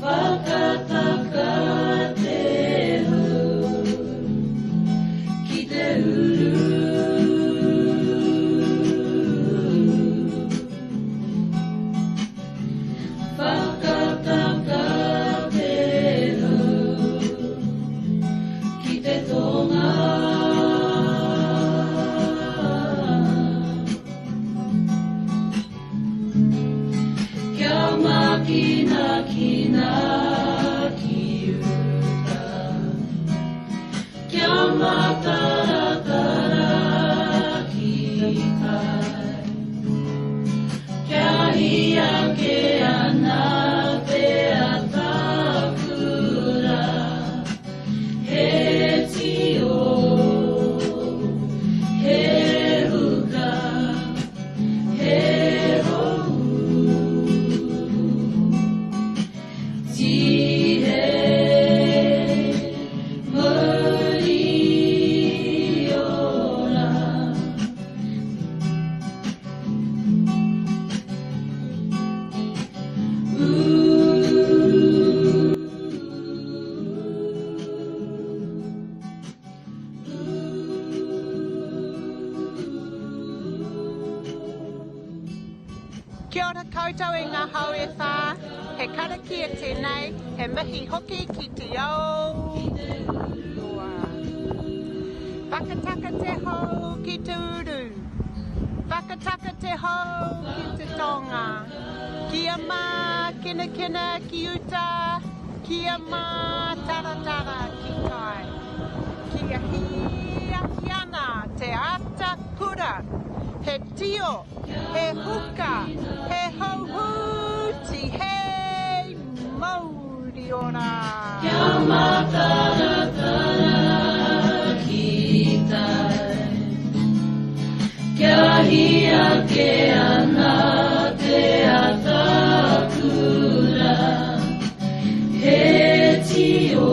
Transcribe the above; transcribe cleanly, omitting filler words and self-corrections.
Whakataka te hau ki te uru. Whakataka te hau ki te tonga. Kia mākinakina ki uta, kia mātaratara ki tai, kia hī ake ana te atakura, he tio, he huka, he hou. Tihei mauri ora. Kia ora koutou e ngā hau e whā, he karakia tēnei, he mihi hoki ki te ao roa. Whakataka te hou ki te uru, whakataka te hou ki te tonga, kia mākenakena ki uta, kia mātaratara ki tai, kia hī ake ana te ata kura, he tio, he huka, he hauhūti, hei mauri ora! Kia mātaratara ki tai, kia hī ake ana te atakura, he tio.